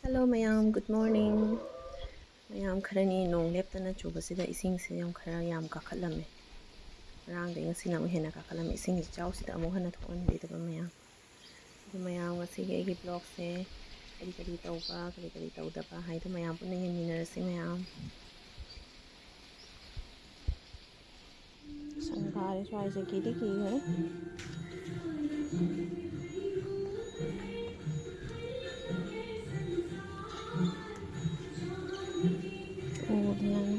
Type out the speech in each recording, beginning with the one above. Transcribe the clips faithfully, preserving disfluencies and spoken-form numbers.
Hello ꯃꯌꯥꯝ, good morning. ꯃꯌꯥꯝ, ꯈꯔꯅꯤ ꯅꯣꯡ ꯂꯦꯞꯇꯅ ꯆꯨꯕꯁꯤꯗ ꯏꯁꯤꯡꯁꯦ ꯌꯥꯝ, ꯈꯔ ꯌꯥꯝ ꯀꯥꯈꯠꯂꯝꯃꯦ꯫ ꯉꯔꯥꯡꯗꯒꯤ ꯉꯁꯤꯅ ꯑꯃꯨꯛ ꯍꯦꯟꯅ ꯀꯥꯈꯠꯂꯝꯃꯦ꯫ ꯏꯁꯤꯡ ꯏꯆꯥꯎꯁꯤꯗ ꯑꯃꯨꯛ ꯍꯟꯅ ꯊꯣꯛꯍꯟꯕꯤꯗꯕ ꯃꯌꯥꯝ꯫ ꯑꯗꯨ ꯃꯌꯥꯝ, ꯉꯁꯤꯒꯤ ꯑꯩꯒꯤ vlogꯁꯦ ꯀꯔꯤ ꯀꯔꯤ ꯇꯧꯕ, ꯀꯔꯤ ꯀꯔꯤ ꯇꯧꯗꯕ ꯍꯥꯏꯗꯣ ꯃꯌꯥꯝ ꯄꯨꯟꯅ ꯌꯦꯡꯃꯤꯟꯅꯔꯁꯤ ꯃꯌꯥꯝ꯫ ꯁꯟ ꯐꯥꯔꯦ ꯁ꯭ꯋꯥꯏꯁꯦ, ꯀꯤꯗꯤ ꯀꯤꯈ꯭ꯔꯦ꯫ ꯎꯗꯦ ꯌꯥꯝꯅ꯫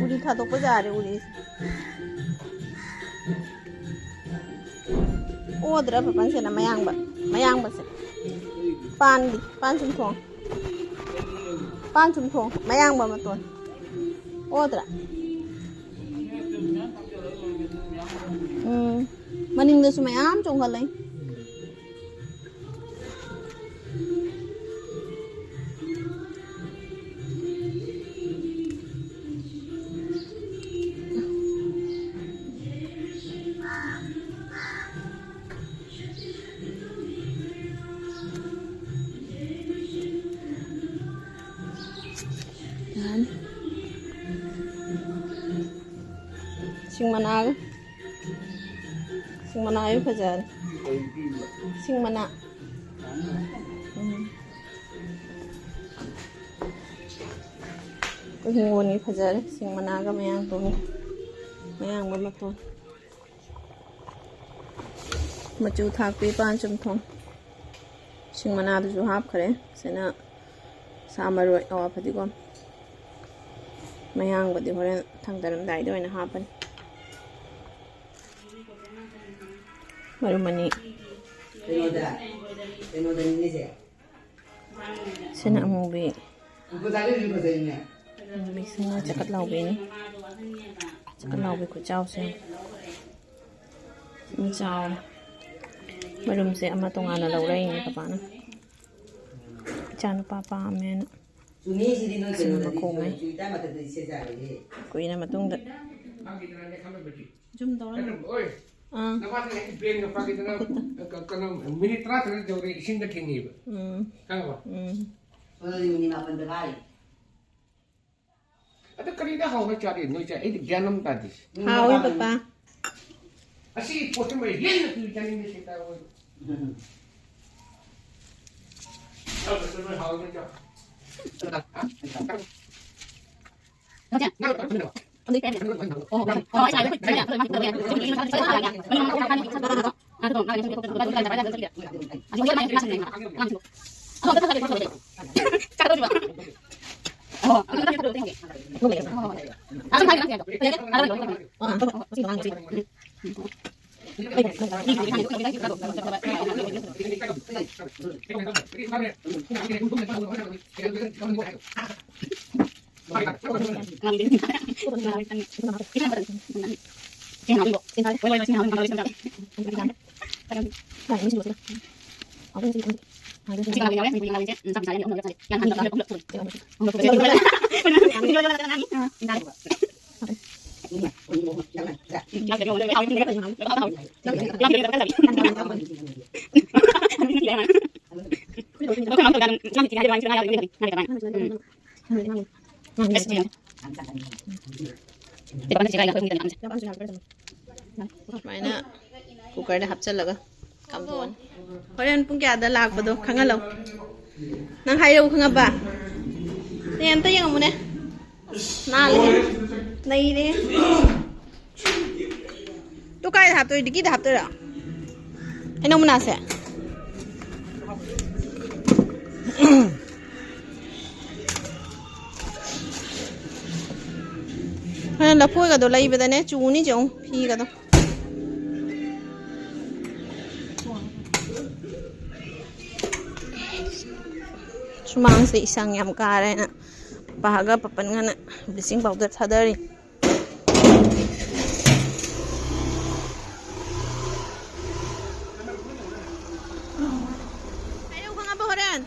ꯎꯔꯤ ꯊꯥꯗꯣꯛꯄ ꯌꯥꯔꯦ, ꯎꯔꯤꯁꯦ꯫ ꯑꯣꯗ꯭ꯔꯥ ꯄꯥꯄꯟꯁꯦꯅ ꯃꯌꯥꯡꯕ, ꯃꯌꯥꯡꯕꯁꯦ꯫ ꯄꯥꯟꯗꯤ, ꯄꯥꯟ ꯁꯨꯝ ꯊꯣꯡ꯫ ꯄꯥꯟ ꯁꯨꯝ ꯊꯣꯡ, ꯃꯌꯥꯡꯕ ꯃꯇꯣꯟ꯫ ꯑꯣꯗ꯭ꯔꯥ? ꯎꯝ, ꯃꯅꯤꯡꯗꯁꯨ ꯃꯌꯥꯝ ꯆꯣꯡꯈꯠꯂꯛꯏ꯫ ꯁꯤꯡ ꯃꯅꯥꯒ꯫ ꯁꯤꯡ ꯃꯅꯥ ꯌꯥꯝ ꯐꯖꯔꯦ꯫ ꯁꯤꯡ ꯃꯅꯥ꯫ ꯎꯝ꯫ ꯑꯩꯈꯣꯏ ꯍꯤꯡꯒꯣꯜꯒꯤ ꯐꯖꯔꯦ꯫ ꯁꯤꯡ ꯃꯅꯥꯒ ꯃꯌꯥꯡꯇꯣꯟꯒ꯫ ꯃꯌꯥꯡꯕ ꯃꯇꯣꯟ꯫ ꯃꯆꯨ ꯊꯥꯛꯄꯤ ꯄꯥꯟ ꯆꯨꯝꯊꯣꯡ꯫ ꯁꯤꯡ ꯃꯅꯥꯗꯨꯁꯨ ꯍꯥꯞꯈ꯭ꯔꯦ꯫ ꯁꯤꯅ ꯁꯥ ꯃꯔꯣꯏ, ꯑꯋꯥ ꯐꯗꯤꯒꯣꯝ꯫ ꯃꯌꯥꯡꯕꯗꯤ ꯍꯣꯔꯦꯟ ꯊꯥꯡꯗꯔꯝꯗꯥꯏꯗ ꯑꯣꯏꯅ ꯍꯥꯞꯄꯅꯤ꯫ ꯃꯔꯨꯝ ꯑꯅꯤ꯫ ꯀꯩꯅꯣꯗ, ꯀꯩꯅꯣꯗꯅꯤꯅꯦꯁꯦ꯫ ꯁꯤꯅ ꯑꯃꯨꯕꯤ꯫ ꯎꯄꯨ ꯊꯥꯗꯣꯏꯁꯨ ꯐꯖꯩꯅꯦ꯫ ꯑꯃꯨꯕꯤꯁꯤꯅ ꯆꯀꯠ ꯂꯥꯎꯕꯤꯅꯤ꯫ ꯆꯀꯠ ꯂꯥꯎꯕꯤ ꯈꯨꯆꯥꯎꯁꯦ꯫ ꯌꯥꯝ ꯆꯥꯎꯔꯦ꯫ ꯃꯔꯨꯝꯁꯦ ꯑꯃ ꯇꯣꯉꯥꯟꯅ ꯂꯧꯔꯛꯏꯅꯦ ꯄꯄꯥꯅ꯫ ꯏꯆꯥꯅꯨꯄꯥ ꯄꯥꯝꯃꯦꯅ꯫ ꯆꯨꯅꯤꯁꯤꯗꯤ ꯅꯣꯏ ꯁꯤꯅ ꯀꯩꯅꯣꯗꯗꯤ ꯃꯈꯣꯡꯉꯩ꯫ ꯆꯨꯏꯇꯥ ꯃꯊꯛꯇꯗꯤ ꯁꯦꯠ ꯌꯥꯔꯣꯏꯍꯦ꯫ ꯀꯨꯏꯔ ꯃꯇꯨꯡꯗ꯫ ꯖꯨꯝ ꯇꯧꯔ ꯌꯦꯡꯉꯣ꯫ ꯑꯥ꯫ ꯅꯄꯥꯁꯤꯅ ꯑꯩꯒꯤ ꯕ꯭ꯔꯦꯟꯒ ꯄꯥꯒꯦꯗꯅ, ꯃꯈꯨꯠꯇ꯫ ꯀ-, ꯀꯩꯅꯣ, ꯃꯤꯅꯤꯠ ꯇꯔꯥ ꯇꯔꯦꯠ ꯌꯧꯔꯦ ꯏꯁꯤꯡꯗ ꯊꯦꯡꯅꯩꯕ꯫ ꯎꯝ꯫ ꯈꯪꯉꯕ? ꯎꯝ꯫ ꯁꯣꯝꯗꯗꯤ ꯃꯤꯅꯤꯠ ꯃꯥꯄꯟꯗ ꯐꯥꯔꯦ꯫ ꯑꯗ ꯀꯔꯤꯗ ꯍꯥꯎꯅ ꯆꯥꯔꯤ ꯅꯣꯏꯁꯦ? ꯑꯩꯗꯤ ꯒ꯭ꯌꯥꯟ ꯑꯃ ꯇꯥꯗꯦ꯫ ꯎꯝ, ꯍꯥꯎꯋꯤ, ꯃꯄꯥꯟ꯫ ꯄꯄꯥ꯫ ꯑꯁꯤ ꯄꯣꯠꯁꯤ ꯃꯣꯏ ꯍꯦꯟꯅ ꯀꯨꯏ ꯆꯥꯅꯤꯡꯕ ꯁꯤ ꯇꯥꯔꯣꯏ꯫ ꯎꯝ꯫ ꯆꯥꯕꯗꯁꯨ ꯂꯣꯏ ꯍꯥꯎꯅ ꯆꯥ꯫ ꯁꯨꯃꯥꯏꯅ ꯀꯨꯀꯔꯗ ꯍꯥꯞꯆꯤꯜꯂꯒ ꯀꯥꯝꯊꯣꯛꯑꯅꯤ꯫ ꯍꯣꯔꯦꯟ ꯄꯨꯡ ꯀꯌꯥꯗ ꯂꯥꯛꯄꯗꯣ ꯈꯪꯍꯜꯂꯣ꯫ ꯅꯪ ꯍꯥꯏꯔꯛꯎ, ꯈꯪꯉꯕ? ꯅꯦ, ꯑꯝꯇ ꯌꯦꯡꯉꯝꯃꯨꯅꯦ꯫ ꯅꯥꯜꯂꯦ꯫ ꯅꯩꯔꯦ꯫ ꯇꯨ ꯀꯥꯏꯗ ꯍꯥꯞꯇꯣꯏ? ꯗꯤꯛꯀꯤꯗ ꯍꯥꯞꯇꯣꯏꯔꯣ? ꯍꯩꯅꯧ ꯃꯅꯥꯁꯦ꯫ ꯍꯣꯔꯦꯟ ꯂꯐꯣꯏꯒꯗꯣ ꯂꯩꯕꯗꯅꯦ ꯆꯨꯅꯤ ꯆꯦ, ꯐꯤꯒꯗꯣ꯫ ꯁꯨꯃꯥꯡꯁꯦ ꯏꯁꯪ ꯌꯥꯝ ꯀꯥꯔꯦꯅ ꯄꯥꯒ ꯄꯥꯄꯟꯒꯅ ꯕ꯭ꯂꯤꯆꯤꯡ ꯄꯥꯎꯗꯔ ꯊꯥꯗꯔꯤ꯫ ꯍꯥꯏꯔꯛꯎ ꯈꯪꯉꯕ ꯍꯣꯔꯦꯟ?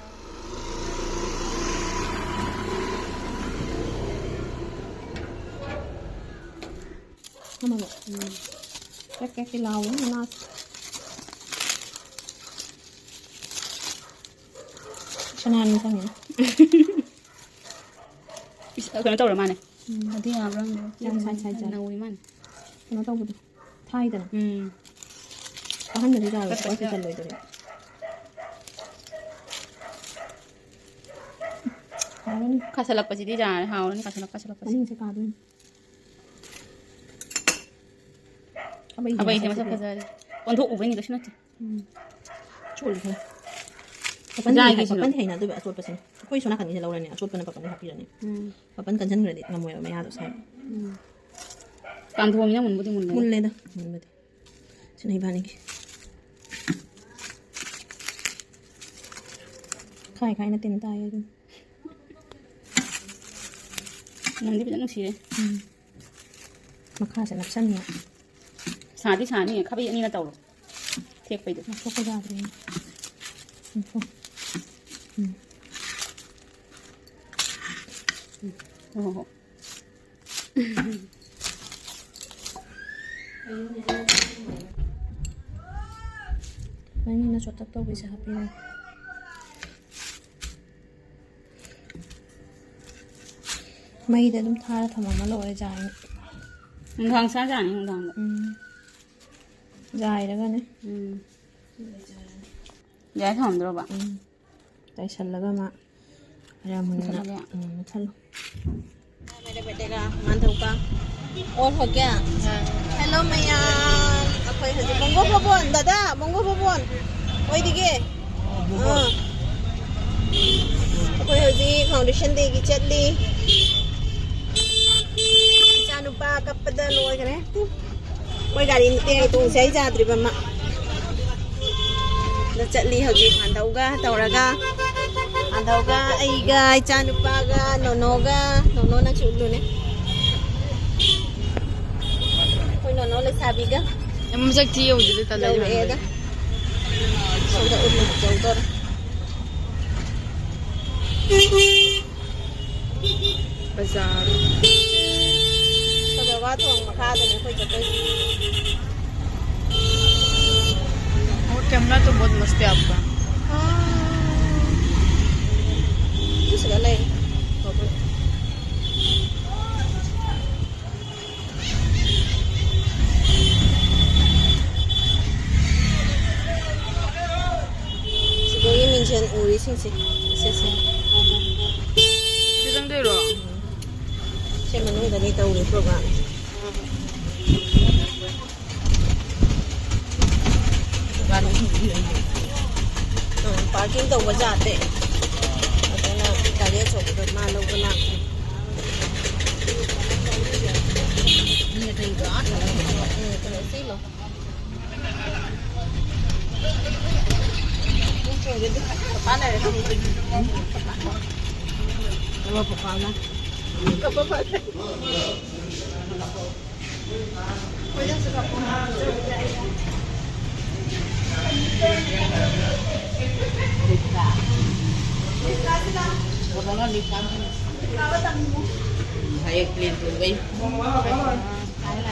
ꯀ꯭ꯔꯦꯛ ꯀ꯭ꯔꯦꯛꯇꯤ ꯂꯥꯎꯕꯅꯤ ꯃꯅꯥꯁꯦ꯫ ꯁꯅꯥꯅꯤ ꯆꯪꯉꯤꯅꯦ꯫ ꯏꯁ, ꯀꯩꯅꯣ ꯇꯧꯔ ꯃꯥꯅꯦ꯫ ꯎꯝ꯫ ꯑꯗꯨ ꯌꯥꯕ꯭ꯔꯥ ꯈꯪꯗꯦ꯫ ꯌꯥꯝ ꯁꯥꯏ ꯁꯥꯏ ꯆꯥꯏ꯫ ꯅꯧꯔꯤ ꯃꯥꯅꯦ꯫ ꯀꯩꯅꯣ ꯇꯧꯕꯗꯣ꯫ ꯊꯥꯏꯗꯅ꯫ ꯎꯝ꯫ ꯑꯍꯟꯕꯗꯤ ꯆꯥꯔꯣꯏ, ꯀꯠꯄꯁꯤꯗ꯫ ꯄꯣꯠꯁꯦ ꯆꯜꯂꯣꯏꯗꯔꯦ꯫ ꯍꯥꯎꯔꯅꯤ꯫ ꯀꯥꯁꯜꯂꯛꯄꯁꯤꯗꯤ ꯌꯥꯔꯦ, ꯍꯥꯎꯔꯅꯤ, ꯀꯥꯁꯜꯂꯛ-, ꯀꯥꯁꯜꯂꯛꯄꯁꯤ꯫ ꯃꯅꯤꯡꯁꯦ ꯀꯥꯗꯣꯏꯅꯤ꯫ ꯈꯥꯕꯩꯁꯦ ꯈꯥꯕꯩꯁꯦ ꯃꯁꯛ ꯃꯁꯛꯁꯤꯗꯤ꯫ ꯐꯖꯔꯦ꯫ ꯑꯣꯟꯊꯣꯛꯎꯕꯩꯅꯤ, ꯀꯩꯁꯨ ꯅꯠꯇꯦ꯫ ꯎꯝ꯫ ꯆꯣꯠꯂꯤ ꯈꯔ꯫ ꯄꯥꯄꯟꯗꯤ ꯈꯨꯖꯥꯏꯒꯤꯁꯤꯅ꯫ ꯍꯩ-, ꯄꯥꯄꯟꯗꯤ ꯍꯩꯅꯗꯣꯏꯕ ꯑꯆꯣꯠꯄꯁꯤꯅ꯫ ꯑꯩꯈꯣꯏ ꯁꯣꯝ ꯅꯥꯀꯟꯒꯤꯁꯦ ꯂꯧꯔꯅꯤ, ꯑꯆꯣꯠꯄꯅ ꯄꯥꯄꯟꯗ ꯍꯥꯞꯄꯤꯔꯅꯤ꯫ ꯎꯝ꯫ ꯄꯥꯄꯟ ꯀꯟꯁꯤꯟꯈ꯭ꯔꯗꯤ ꯉꯝꯃꯣꯏꯕ ꯃꯌꯥꯗꯣ ꯁꯥꯏꯕ꯫ ꯎꯝ꯫ ꯀꯥꯝꯊꯣꯛꯑꯃꯤꯅ ꯃꯨꯟꯕꯨꯗꯤ ꯃꯨꯜꯂꯦ꯫ ꯃꯨꯜꯂꯦꯗ, ꯃꯨꯟꯕꯗꯤ꯫ ꯁꯤꯅ ꯏꯕꯥꯅꯤꯒꯤ꯫ ꯈꯥꯏ ꯈꯥꯏꯅ ꯇꯤꯟ ꯇꯥꯏꯌꯦ ꯑꯗꯨꯝ꯫ ꯅꯪꯗꯤ ꯐꯖꯅ ꯅꯨꯡꯁꯤꯔꯦ꯫ ꯎꯝ꯫ ꯃꯈꯥꯁꯦ ꯅꯞꯁꯟꯅꯤ꯫ ꯁꯥꯗꯤ ꯁꯥꯅꯤ, ꯈꯥꯕꯩ ꯑꯅꯤꯅ ꯇꯧꯔꯣ꯫ ꯊꯦꯛꯄꯩꯗꯣ꯫ ꯂꯧꯊꯣꯛꯄ ꯌꯥꯗ꯭ꯔꯦ꯫ ꯂꯧꯊꯣꯛ-, ꯎꯝ꯫ ꯎꯝ꯫ ꯍꯣ, ꯍꯣ, ꯍꯣ꯫ ꯅꯪꯒꯤꯅ ꯆꯣꯠꯇꯛ ꯇꯧꯕꯩꯁꯦ ꯍꯥꯞꯄꯤꯔꯒꯦ꯫ ꯃꯩꯗ ꯑꯗꯨꯝ ꯊꯥꯔ ꯊꯝꯃꯝꯃ ꯂꯣꯏꯔꯦ ꯖꯥꯔꯅ꯫ ꯅꯨꯡꯗꯥꯡ ꯆꯥꯖꯥꯅꯤ, ꯅꯨꯡꯗꯥꯡꯗ꯫ ꯎꯝ꯫ ꯌꯥꯏꯔꯒꯅꯦ꯫ ꯎꯝ꯫ ꯌꯥꯏ ꯊꯝꯗ꯭ꯔꯣꯕ? ꯎꯝ꯫ ꯆꯥꯏꯁꯜꯂꯒ ꯑꯃ ꯈꯔ ꯃꯨꯟꯅ꯫ ꯃꯨꯊꯠꯂꯒꯦ꯫ ꯎꯝ, ꯃꯨꯊꯠꯂꯣ꯫ मेरे बेटे का मांडव का। और हो क्या? हाँ। Hello ꯃꯌꯥꯝ, ꯑꯩꯈꯣꯏ ꯍꯧꯖꯤꯛ ꯃꯣꯡꯒꯣ ꯐꯣꯕꯣꯟ, ꯗꯥꯗꯥ, ꯃꯣꯡꯒꯣ ꯐꯣꯕꯣꯟ꯫ ꯑꯣꯏꯗꯤꯒꯦ? ꯑꯥ꯫ ꯑꯩꯈꯣꯏ ꯍꯧꯖꯤꯛ foundation dayꯒꯤ ꯆꯠꯂꯤ꯫ ꯏꯆꯥꯅꯨꯄꯥ ꯀꯞꯄꯗ ꯂꯣꯏꯈ꯭ꯔꯦ꯫ ꯃꯣꯏ ꯒꯥꯔꯤ ꯅꯠꯇꯦ, ꯑꯩ ꯇꯣꯡꯁꯦ, ꯑꯩ ꯆꯥꯗ꯭ꯔꯤꯕ ꯑꯃ꯫ ꯑꯗ ꯆꯠꯂꯤ ꯍꯧꯖꯤꯛ ꯃꯥꯟꯗꯧꯒ ꯇꯧꯔꯒ꯫ ꯃꯥꯟꯗꯧꯒ ꯑꯩꯒ ꯏꯆꯥꯅꯨꯄꯥꯒ ꯅꯣꯅꯣꯒ꯫ ꯅꯣꯅꯣ ꯅꯪꯁꯨ ꯎꯠꯂꯨꯅꯦ꯫ ꯑꯩꯈꯣꯏ ꯅꯣꯅꯣ ꯂꯩꯁꯥꯕꯤꯒ꯫ ꯌꯥꯝ ꯃꯁꯛ ꯊꯤ ꯌꯧꯗ꯭ꯔꯤꯗ, ꯇꯜꯂꯦ꯫ ꯌꯧꯔꯛꯑꯦꯗ꯫ ꯁꯣꯝꯗ ꯎꯠꯂꯨ ꯌꯧꯗꯣꯔꯦ꯫ ꯕꯖꯥꯔ꯫ ꯁꯣꯗꯕꯥ ꯊꯣꯡ ꯃꯈꯥꯗꯅꯦ ꯑꯩꯈꯣꯏ ꯆꯠꯇꯣꯏꯁꯦ꯫ और कैमरा तो बहुत मस्त है आपका। ꯑꯥ꯫ ꯑꯗꯨꯁꯤꯗ ꯂꯩ꯫ ꯁꯤꯗꯒꯤ ꯃꯤꯡꯁꯦꯜ ꯎꯔꯤꯁꯤꯡꯁꯦ, ꯁꯤꯁꯦ꯫ ꯁꯤ ꯆꯪꯗꯣꯏꯔꯣ? ꯁꯤ ꯃꯅꯨꯡꯗꯅꯤ ꯇꯧꯔꯤ program꯫ ꯎꯝ, parking ꯇꯧꯕ ꯌꯥꯗꯦ꯫ ꯑꯗꯨꯅ ꯒꯥꯔꯤ ꯑꯆꯧꯕꯗꯣ ꯃꯥ ꯂꯧꯕ ꯂꯥꯛꯄꯅꯤ꯫ ꯎꯝ, ꯀꯩꯅꯣ, ꯁꯤ ꯂꯧ꯫ ꯍꯌꯦꯡ plane ꯇꯣꯡꯕꯩ꯫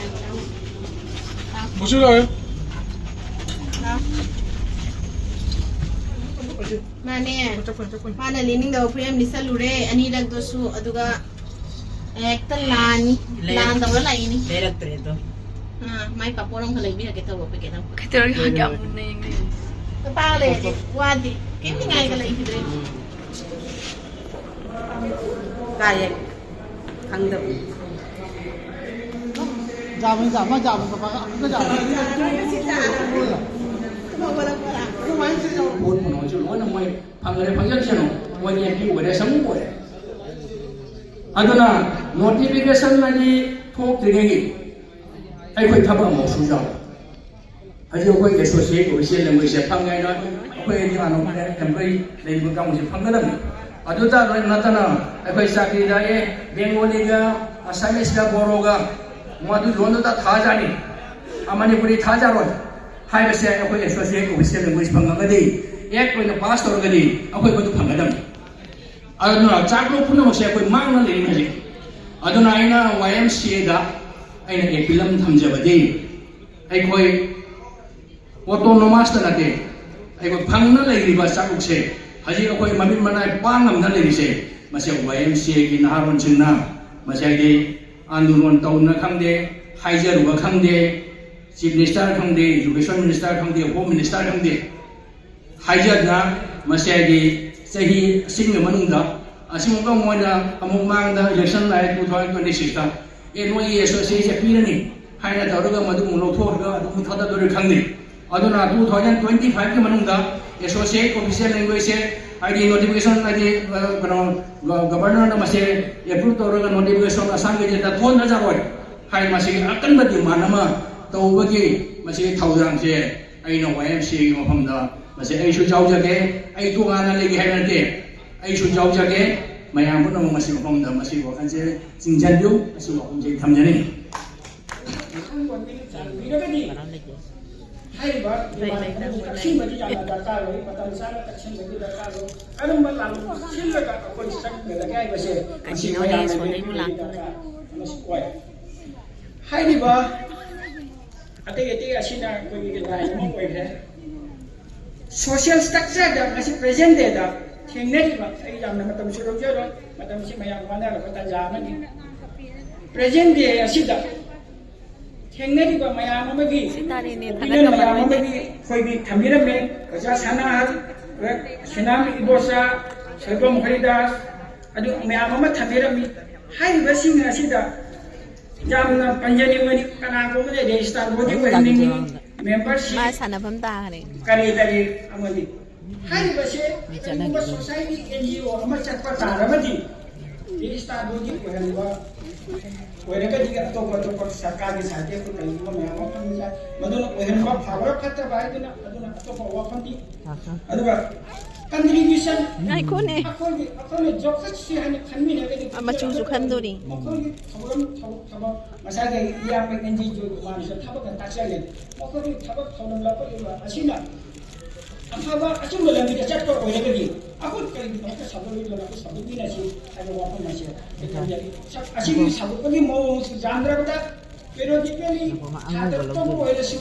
ꯕꯨꯁꯨ ꯂꯥꯛꯑꯦ꯫ ꯃꯥꯅꯦ꯫ ꯃꯥꯅ ꯂꯤꯅꯤꯡꯗꯕ ꯐꯨꯔꯤꯠ ꯑꯃ ꯂꯤꯠꯁꯜꯂꯨꯔꯦ, ꯑꯅꯤꯔꯛꯇꯨꯁꯨ, ꯑꯗꯨꯒ ꯍꯦꯛꯇ ꯂꯥꯟꯅꯤ꯫ ꯂꯩꯔꯛ- ꯂꯥꯟꯗꯧꯔ ꯂꯥꯛꯏꯅꯤ꯫ ꯂꯩꯔꯛꯇ꯭ꯔꯦꯗꯣ꯫ ꯑꯥ, ꯃꯥꯏ ꯄꯥꯄꯣꯔ ꯑꯃꯈꯛ ꯂꯩꯕꯤꯔꯒꯦ ꯇꯧꯕ, ꯄꯦꯀꯦꯠ ꯑꯃ꯫ ꯀꯩꯗꯧꯔꯒꯦ? ꯍꯧꯖꯤꯛ ꯌꯥꯝ ꯃꯨꯟꯅ ꯌꯦꯡꯅꯩ꯫ ꯅꯨꯄꯥ ꯂꯩꯔꯗꯤ ꯋꯥꯗꯤ ꯀꯩꯝ ꯅꯤꯡꯉꯥꯏꯒ ꯂꯩꯈꯤꯗ꯭ꯔꯦ꯫ ꯀꯥꯏꯌꯦ? ꯈꯪꯗꯕ꯫ ꯖꯥꯕꯅꯤ, ꯖꯥꯕ, ꯃꯥ ꯖꯥꯕꯅꯤ, ꯄꯄꯥꯒ ꯑꯃꯨꯛꯀ ꯖꯥꯕꯅꯤ꯫ ꯄꯣꯠ ꯀꯩꯅꯣꯁꯨ ꯂꯣꯏꯅ ꯃꯣꯏ ꯐꯪꯈ꯭ꯔꯦ, ꯐꯪꯖꯁꯅꯨ꯫ ꯃꯣꯏꯗꯤ ꯑꯦꯝ ꯄꯤ ꯑꯣꯏꯔꯦ, ꯁꯃꯨ ꯑꯣꯏꯔꯦ꯫ ꯑꯗꯨꯅ ꯅꯣꯇꯤꯐꯤꯀꯦꯁꯟ ꯑꯗꯤ ꯊꯣꯛꯇ꯭ꯔꯤꯉꯩꯒꯤ ꯑꯩꯈꯣꯏ ꯊꯕꯛ ꯑꯃ ꯁꯨꯖꯕ꯫ ꯍꯧꯖꯤꯛ ꯑꯩꯈꯣꯏ ꯑꯦꯁꯣꯁꯤꯌꯦꯠ ꯑꯣꯐꯤꯁꯤꯌꯦꯜ ꯂꯦꯡꯒ꯭ꯋꯦꯖꯁꯦ ꯐꯪꯉꯦ ꯍꯥꯏꯅ ꯑꯩꯈꯣꯏ ꯍꯥꯟꯅ ꯑꯦꯝꯄ꯭ꯂꯣꯌꯤ ꯂꯩꯔꯤꯕ ꯀꯥꯡꯕꯨꯁꯦ ꯐꯪꯒꯗꯕꯅꯤ꯫ ꯑꯗꯨꯇ ꯂꯣꯏ ꯅꯠꯇꯅ ꯑꯩꯈꯣꯏ ꯆꯥꯀ꯭ꯔꯤꯗ ꯑꯦ ꯕꯦꯡꯒꯣꯂꯤꯒ, ꯑꯁꯥꯃꯤꯁꯀ, ꯕꯣꯔꯣꯒ ꯃꯗꯨ ꯂꯣꯟꯗꯨꯗ ꯊꯥꯖꯅꯤ꯫ ꯃꯅꯤꯄꯨꯔꯤ ꯊꯥꯖꯔꯣꯏ ꯍꯥꯏꯕꯁꯦ ꯑꯩꯈꯣꯏ ꯑꯦꯁꯣꯁꯤꯌꯦꯠ ꯑꯣꯐꯤꯁꯤꯌꯦꯜ ꯂꯦꯡꯒ꯭ꯋꯦꯖ ꯐꯪꯉꯒꯗꯤ, ꯑꯦꯛ ꯑꯣꯏꯅ ꯄꯥꯁ ꯇꯧꯔꯒꯗꯤ ꯑꯩꯈꯣꯏ ꯃꯗꯨ ꯐꯪꯒꯗꯕꯅꯤ꯫ ꯑꯗꯨꯅ ꯆꯥꯛꯂꯣꯛ ꯄꯨꯝꯅꯃꯛꯁꯦ ꯑꯩꯈꯣꯏ ꯃꯥꯡꯅ ꯂꯩꯔꯤ ꯍꯧꯖꯤꯛ꯫ ꯑꯗꯨꯅ ꯑꯩꯅ ꯋꯥꯏ ꯑꯦꯝ ꯁꯤ ꯑꯦꯗ ꯑꯩꯅ ꯑꯦꯄꯤꯜ ꯑꯃ ꯊꯝꯖꯕꯗꯤ, ꯑꯩꯈꯣꯏ ꯑꯣꯇꯣꯅꯣꯃꯁꯇ ꯅꯠꯇꯦ, ꯑꯩꯈꯣꯏ ꯐꯪꯅ ꯂꯩꯔꯤꯕ ꯆꯥꯛꯂꯨꯛꯁꯦ ꯍꯧꯖꯤꯛ ꯑꯩꯈꯣꯏ ꯃꯃꯤꯠ ꯃꯅꯥꯏ ꯄꯥꯡ ꯉꯝꯅ ꯂꯩꯔꯤꯁꯦ, ꯃꯁꯤ ꯋꯥꯏ ꯑꯦꯝ ꯁꯤ ꯑꯦꯒꯤ ꯅꯍꯥꯔꯣꯟꯁꯤꯡꯅ ꯃꯁꯤ ꯍꯥꯏꯗꯤ ꯑꯟꯗꯣꯂꯣꯟ ꯇꯧꯅ ꯈꯪꯗꯦ, ꯍꯥꯏꯖꯔꯨꯕ ꯈꯪꯗꯦ, ꯆꯤꯐ ꯃꯤꯅꯤꯁꯇꯔ ꯈꯪꯗꯦ, ꯏꯖꯨꯀꯦꯁꯟ ꯃꯤꯅꯤꯁꯇꯔ ꯈꯪꯗꯦ, ꯍꯣꯝ ꯃꯤꯅꯤꯁꯇꯔ ꯈꯪꯗꯦ, ꯍꯥꯏꯖꯗꯅ ꯃꯁꯤ ꯍꯥꯏꯗꯤ ꯆꯍꯤ ꯑꯁꯤꯒꯤ ꯃꯅꯨꯡꯗ ꯑꯁꯤꯒꯨꯝꯕ ꯃꯣꯏꯅ ꯑꯃꯨꯛ ꯃꯥꯡꯗ ꯏꯂꯦꯛꯁꯟ ꯂꯥꯛꯑꯦ two thousand twenty sixꯇ, ꯑꯦ, ꯅꯣꯏꯒꯤ ꯑꯦꯁꯣꯁꯤꯌꯦꯁꯟꯁꯦ ꯄꯤꯔꯅꯤ ꯍꯥꯏꯅ ꯇꯧꯔꯒ ꯃꯗꯨ ꯑꯃꯨꯛ ꯂꯧꯊꯣꯛꯑꯒ ꯑꯗꯨꯝ ꯊꯥꯗꯗꯣꯔꯤ ꯈꯪꯗꯦ꯫ ꯑꯗꯨꯅ two thousand twenty fiveꯀꯤ ꯃꯅꯨꯡꯗ ꯑꯦꯁꯣꯁꯤꯌꯦꯠ ꯑꯣꯐꯤꯁꯤꯌꯦꯜ ꯂꯦꯡꯒ꯭ꯋꯦꯖꯁꯦ ꯍꯥꯏꯗꯤ ꯅꯣꯇꯤꯐꯤꯀꯦꯁꯟ ꯍꯥꯏꯗꯤ, ꯑ, ꯀꯩꯅꯣ, ꯒ-, ꯒꯕꯔꯅꯔꯅ ꯃꯁꯦ ꯑꯦꯄ꯭ꯔꯨꯞ ꯇꯧꯔꯒ ꯅꯣꯇꯤꯐꯤꯀꯦꯁꯟ ꯑꯁꯥꯝ ꯒꯦꯖꯦꯠꯇ ꯊꯣꯟꯊꯖꯔꯣꯏ ꯍꯥꯏꯅ ꯃꯁꯤꯒꯤ ꯑꯀꯟꯕ ꯗꯤꯃꯥꯟ ꯑꯃ ꯇꯧꯕꯒꯤ ꯃꯁꯤꯒꯤ ꯊꯧꯗꯥꯡꯁꯦ ꯑꯩꯅ ꯋꯥꯏ ꯑꯦꯝ ꯁꯤ ꯑꯦꯒꯤ ꯃꯐꯝꯗ ꯃꯁꯤ ꯑꯩꯁꯨ ꯌꯥꯎꯖꯒꯦ, ꯑꯩ ꯇꯣꯉꯥꯟꯅ ꯂꯩꯒꯦ ꯍꯥꯏꯕ ꯅꯠꯇꯦ, ꯑꯩꯁꯨ ꯌꯥꯎꯖꯒꯦ꯫ ꯃꯌꯥꯝ ꯄꯨꯝꯅꯃꯛ ꯃꯁꯤ ꯃꯐꯝꯗ ꯃꯁꯤ ꯋꯥꯈꯜꯁꯦ ꯆꯤꯡꯁꯤꯟꯕꯤꯌꯨ, ꯃꯁꯤ ꯋꯥꯐꯝꯁꯦ ꯑꯩ ꯊꯝꯖꯅꯤꯡꯉꯤ꯫ ꯍꯥꯏꯔꯤꯕ ꯗꯤꯃꯥꯟ ꯑꯗꯨꯕꯨ ꯇꯛꯁꯤꯟꯕꯗꯤ ꯌꯥꯝꯅ ꯗꯔꯀꯥꯔ ꯑꯣꯏ, ꯃꯇꯝ ꯆꯥꯅ ꯇꯛꯁꯤꯟꯕꯒꯤ ꯗꯔꯀꯥꯔ ꯑꯣꯏ꯫ ꯀꯔꯝꯕ ꯂꯥꯟ ꯁꯤꯜꯂꯒ ꯑꯩꯈꯣꯏ ꯆꯪꯒꯗꯒꯦ ꯍꯥꯏꯕꯁꯦ ꯃꯁꯤ ꯀꯔꯤꯅꯣꯅꯦ, ꯃꯌꯥꯝꯅ ꯁꯣꯟꯗꯩꯕꯨ ꯌꯦꯡꯕꯒꯤ ꯂꯥꯛꯇꯣꯔꯦ꯫ ꯗꯔꯀꯥꯔ ꯑꯃꯁꯨ ꯑꯣꯏ꯫ ꯍꯥꯏꯔꯤꯕ ꯑꯇꯩ ꯑꯇꯩ ꯑꯁꯤꯅ ꯑꯩꯈꯣꯏꯒꯤ ꯂꯥꯏꯟ ꯑꯃ ꯑꯣꯏꯈ꯭ꯔꯦ꯫ ꯁꯣꯁꯤꯌꯦꯜ ꯁ꯭ꯇ꯭ꯔꯛꯆꯔꯗ ꯉꯁꯤ ꯄ꯭ꯔꯦꯖꯦꯟ ꯗꯦꯗ ꯊꯦꯡꯅꯔꯤꯕ, ꯑꯩ ꯌꯥꯝꯅ ꯃꯇꯝꯁꯨ ꯂꯧꯖꯔꯣꯏ, ꯃꯇꯝꯁꯤ ꯃꯌꯥꯝ ꯋꯥꯅꯔꯕ ꯇꯥꯟꯖꯥ ꯑꯃꯅꯤ꯫ Present day ꯑꯁꯤꯗ ꯊꯦꯡꯅꯔꯤꯕ ꯃꯌꯥꯝ ꯑꯃꯒꯤ ꯁꯤꯇꯥꯔꯤꯅꯦ, opinion ꯊꯥꯒꯠꯀꯗꯕ ꯃꯌꯥꯝ ꯅꯣꯏꯅꯦ꯫ ꯑꯃꯒꯤ ꯑꯩꯈꯣꯏꯒꯤ ꯊꯝꯕꯤꯔꯝꯃꯦ꯫ ꯑꯣꯖꯥ ꯁꯅꯥꯍꯜ, ꯁꯤꯅꯥꯝ ꯏꯕꯣꯆꯥ, ꯁꯣꯏꯕꯝ ꯍꯔꯤꯗꯥꯁ, ꯑꯗꯨ ꯃꯌꯥꯝ ꯑꯃ ꯊꯝꯕꯤꯔꯝꯃꯤ꯫ ꯍꯥꯏꯔꯤꯕꯁꯤꯡ ꯑꯁꯤꯗ ꯌꯥꯝꯅ ꯄꯟꯖꯅꯤꯡꯕꯅꯤ, ꯀꯅꯥꯒꯨꯝꯕꯗ registrar body ꯑꯣꯏꯍꯟꯅꯤꯡꯉꯤ, membership ꯃꯥ ꯁꯥꯟꯅꯐꯝ ꯇꯥꯈ꯭ꯔꯦ꯫ ꯀꯔꯤ ꯀꯔꯤ ꯑꯃꯗꯤ ꯍꯥꯏꯔꯤꯕꯁꯦ ꯀꯔꯤꯒꯨꯝꯕ society N G O ꯑꯃ ꯆꯠꯄ ꯇꯥꯔꯕꯗꯤ registrar body ꯑꯣꯏꯍꯟꯕ ꯑꯣꯏꯔꯒꯗꯤ ꯑꯇꯣꯞꯄ ꯑꯇꯣꯞꯄ ꯁꯔꯀꯥꯔꯒꯤ ꯁꯥꯏꯠꯇꯒꯤ ꯀꯔꯤꯒꯨꯝꯕ ꯃꯌꯥꯝ ꯑꯃ ꯐꯪꯕ ꯌꯥꯏ꯫ ꯃꯗꯨꯅ ꯑꯣꯏꯍꯟꯕ ꯐꯕ꯭ꯔꯥ ꯐꯠꯇꯕ ꯍꯥꯏꯗꯨꯅ ꯑꯗꯨꯅ ꯑꯇꯣꯞꯄ ꯋꯥꯐꯝꯗꯤ꯫ ꯑꯗꯨꯒ contribution ꯉꯥꯏꯈꯣꯅꯦ꯫ ꯑꯩꯈꯣꯏꯒꯤ, ꯑꯩꯈꯣꯏꯅ ꯖꯣꯀꯠꯁꯤ ꯍꯥꯏꯅ ꯈꯟꯃꯤꯟꯅꯔꯒꯗꯤ ꯑ, ꯃꯆꯨꯁꯨ ꯈꯟꯗꯣꯔꯤ꯫ ꯃꯈꯣꯏꯒꯤ ꯊꯧꯔꯝ ꯊꯧ-, ꯊꯕꯛ ꯉꯁꯥꯏꯒꯤ ꯏꯌꯥꯝꯕ ꯑꯦꯟ ꯖꯤ ꯖꯣꯏꯀꯨꯃꯥꯔꯅꯁꯨ ꯊꯕꯛ ꯉꯟꯇꯥ ꯆꯠꯂꯦ꯫ ꯃꯈꯣꯏꯒꯤ ꯊꯕꯛ ꯊꯧꯔꯝ ꯂꯧꯈꯠꯂꯤꯕ ꯑꯁꯤꯅ ꯑꯐꯕ ꯑꯆꯨꯝꯕ ꯂꯝꯕꯤꯗ ꯆꯠꯄ ꯑꯣꯏꯔꯒꯗꯤ ꯑꯩꯈꯣꯏ ꯀꯔꯤꯒꯤꯗꯃꯛꯇ ꯁꯧꯒꯠꯂꯣꯏꯗꯣꯏꯅꯣ? ꯑꯩꯈꯣꯏ ꯁꯧꯒꯠꯃꯤꯟꯅꯁꯤ ꯍꯥꯏꯕ ꯋꯥꯐꯝ ꯑꯁꯦ ꯑꯩ ꯊꯝꯖꯒꯦ꯫ ꯁ-, ꯑꯁꯤꯒꯤ ꯁꯧꯒꯠꯄꯒꯤ ꯃꯑꯣꯡꯁꯨ ꯌꯥꯝꯗ꯭ꯔꯕꯗ periodically ꯁꯥꯇ꯭ꯔ ꯇꯧꯕ ꯑꯣꯏꯔꯁꯨ,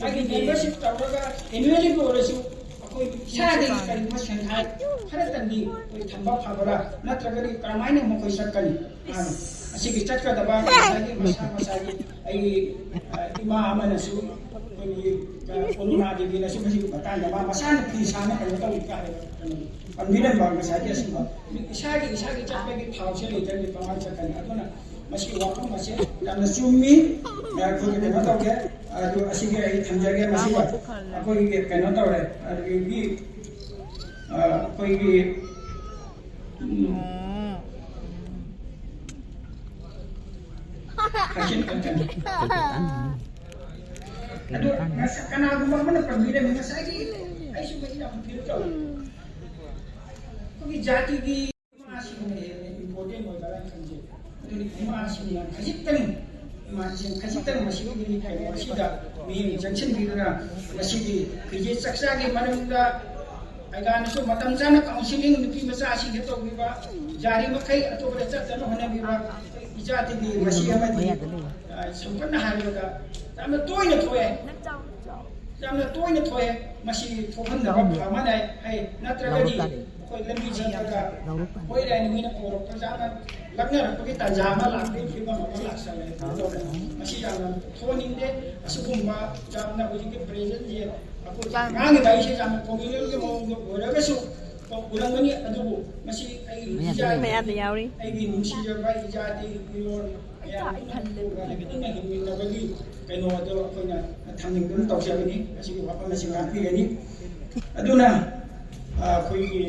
ꯃꯥꯒꯤ membership ꯇꯧꯔꯒ annually ꯑꯣꯏꯔꯁꯨ ꯑꯩꯈꯣꯏ ꯏꯁꯥꯗꯒꯤ ꯀꯔꯤꯒꯨꯝꯕ ꯁꯦꯟꯊꯥꯏ ꯈꯔꯇꯪꯗꯤ ꯑꯩꯈꯣꯏ ꯊꯝꯕ ꯐꯕ꯭ꯔꯥ, ꯅꯠꯇ꯭ꯔꯒꯗꯤ ꯀꯔꯝꯍꯥꯏꯅ ꯃꯈꯣꯏ ꯆꯠꯀꯅꯤ? ꯑꯗꯨꯅ ꯑꯁꯤꯒꯤ ꯆꯠꯀꯗꯕ ꯉꯁꯥꯏꯒꯤ ꯃꯁꯥ ꯃꯁꯥꯒꯤ ꯑꯩꯒꯤ, ꯑ, ꯏꯃꯥ ꯑꯃꯅꯁꯨ ꯑꯩꯈꯣꯏꯒꯤ, ꯑ, ꯑꯔꯨꯅꯥ ꯗꯦꯕꯤꯅꯁꯨ ꯃꯁꯤꯒꯤ ꯃꯇꯥꯡꯗ ꯃꯥ ꯃꯁꯥꯅ ꯐꯤ ꯁꯥꯅ ꯀꯩꯅꯣ ꯇꯧꯔꯤ ꯀꯥꯏꯅ ꯀꯩꯅꯣ ꯄꯟꯕꯤꯔꯝꯕ ꯉꯁꯥꯏꯒꯤ ꯑꯁꯤꯒꯨꯝꯕ ꯏꯁꯥꯒꯤ, ꯏꯁꯥꯒꯤ ꯆꯠꯄꯒꯤ ꯊꯥꯎꯁꯦ ꯂꯩꯇ꯭ꯔꯗꯤ ꯀꯃꯥꯏꯅ ꯆꯠꯀꯅꯤ? ꯑꯗꯨꯅ ꯃꯁꯤꯒꯤ ꯋꯥꯐꯝ ꯑꯁꯦ ꯌꯥꯝꯅ ꯆꯨꯝꯃꯤ꯫ ꯑꯩꯈꯣꯏꯒꯤ ꯀꯩꯅꯣ ꯇꯧꯒꯦ, ꯑꯗꯨ ꯑꯁꯤꯒꯤ ꯑꯩ ꯊꯝꯖꯒꯦ꯫ ꯃꯁꯤꯒ ꯑꯩꯈꯣꯏꯒꯤ ꯀꯩꯅꯣ ꯇꯧꯔꯦ, ꯑꯗꯨꯗꯒꯤ, ꯑ, ꯑꯩꯈꯣꯏꯒꯤ, ꯎꯝ, ꯀꯩꯁꯤꯟ ꯀꯟꯀꯟ꯫ ꯑꯗꯨ ꯉꯁ-, ꯀꯅꯥꯒꯨꯝꯕ ꯑꯃꯅ ꯄꯟꯕꯤꯔꯝꯃꯤ, ꯉꯁꯥꯏꯒꯤ ꯑꯩꯁꯨ ꯃꯁꯤ ꯌꯥꯝ feel ꯇꯧꯋꯤ꯫ ꯑꯩꯈꯣꯏꯒꯤ ꯖꯥꯇꯤꯒꯤ ꯏꯃꯥꯁꯤꯡꯅ ꯍꯦꯟꯅ important ꯑꯣꯏꯕ꯭ꯔꯥ ꯈꯟꯖꯩ꯫ ꯑꯗꯨꯅ ꯏꯃꯥꯁꯤꯡꯅ ꯈꯖꯤꯛꯇꯪ, ꯏꯃꯥꯁꯤꯡ ꯈꯖꯤꯛꯇꯪ ꯃꯁꯤꯒꯤ ꯀꯩꯅꯣ ꯑꯁꯤꯗ ꯃꯤꯠꯌꯦꯡ ꯆꯪꯁꯤꯟꯕꯤꯗꯨꯅ ꯃꯁꯤꯒꯤ ꯐꯤꯖꯦꯠ ꯆꯛꯆꯥꯒꯤ ꯃꯔꯝꯗ ꯑꯩꯒꯥꯅꯁꯨ ꯃꯇꯝ ꯆꯥꯅ counselling ꯅꯨꯄꯤ ꯃꯆꯥꯁꯤꯡꯗ ꯇꯧꯕꯤꯕ, ꯌꯥꯔꯤꯃꯈꯩ ꯑꯇꯣꯞꯄꯗ ꯆꯠꯇꯅ ꯍꯣꯠꯅꯕꯤꯕ, ꯏꯆꯥꯗꯒꯤ ꯃꯁꯤ ꯑꯃꯗꯤ, ꯑ, ꯁꯝꯂꯞꯅ ꯍꯥꯏꯔꯕꯗ ꯌꯥꯝꯅ ꯇꯣꯏꯅ ꯊꯣꯛꯑꯦ꯫ ꯌꯥꯝꯅ ꯇꯣꯏꯅ ꯊꯣꯛꯑꯦ꯫ ꯃꯁꯤ ꯊꯣꯛꯍꯟꯗꯕ ꯐꯃꯅ ꯍꯥꯏ, ꯅꯠꯇ꯭ꯔꯒꯗꯤ ꯑꯩꯈꯣꯏ ꯂꯝꯕꯤ ꯆꯠꯄꯗ ꯍꯣꯏ ꯂꯥꯏꯅ ꯃꯤꯅ ꯄꯨꯔꯛꯄ ꯖꯥꯠꯅ ꯂꯛꯅꯔꯛꯄꯒꯤ ꯇꯥꯟꯖꯥ ꯑꯃ ꯂꯥꯛꯄꯒꯤ ꯐꯤꯕꯝ ꯑꯃ ꯂꯥꯛꯁꯜꯂꯦ꯫ ꯑꯗꯨꯅ ꯃꯁꯤ ꯌꯥꯝꯅ ꯊꯣꯛꯍꯟꯅꯤꯡꯗꯦ꯫ ꯑꯁꯤꯒꯨꯝꯕ ꯌꯥꯝꯅ ꯍꯧꯖꯤꯛꯀꯤ ꯄ꯭ꯔꯦꯖꯦꯟꯁꯦ ꯑꯩꯈꯣꯏ ꯉꯥꯡꯉꯤꯕ ꯑꯩꯁꯦ ꯌꯥꯝꯅ ꯀꯣꯃꯤꯅꯦꯜꯒꯤ ꯃꯑꯣꯡꯗ ꯑꯣꯏꯔꯒꯁꯨ ꯎꯔꯝꯒꯅꯤ꯫ ꯑꯗꯨꯕꯨ ꯃꯁꯤ ꯑꯩꯒꯤ ꯏꯆꯥ ꯃꯌꯥꯝꯗ ꯌꯥꯎꯔꯤ꯫ ꯑꯩꯒꯤ ꯅꯨꯡꯁꯤꯖꯕ ꯏꯆꯥꯗꯤ ꯏꯔꯣꯟ ꯃꯌꯥꯝ ꯄꯨꯟꯅ ꯍꯤꯡꯃꯤꯟꯅꯕꯒꯤ ꯀꯩꯅꯣ ꯑꯗꯣ ꯑꯩꯈꯣꯏꯅ ꯊꯝꯅꯤꯡꯗꯨꯅ ꯇꯧꯖꯕꯅꯤ꯫ ꯃꯁꯤꯒꯤ ꯋꯥꯐꯝ ꯑꯁꯤ ꯉꯥꯛꯄꯤꯒꯅꯤ꯫ ꯑꯗꯨꯅ ꯑꯩꯈꯣꯏꯒꯤ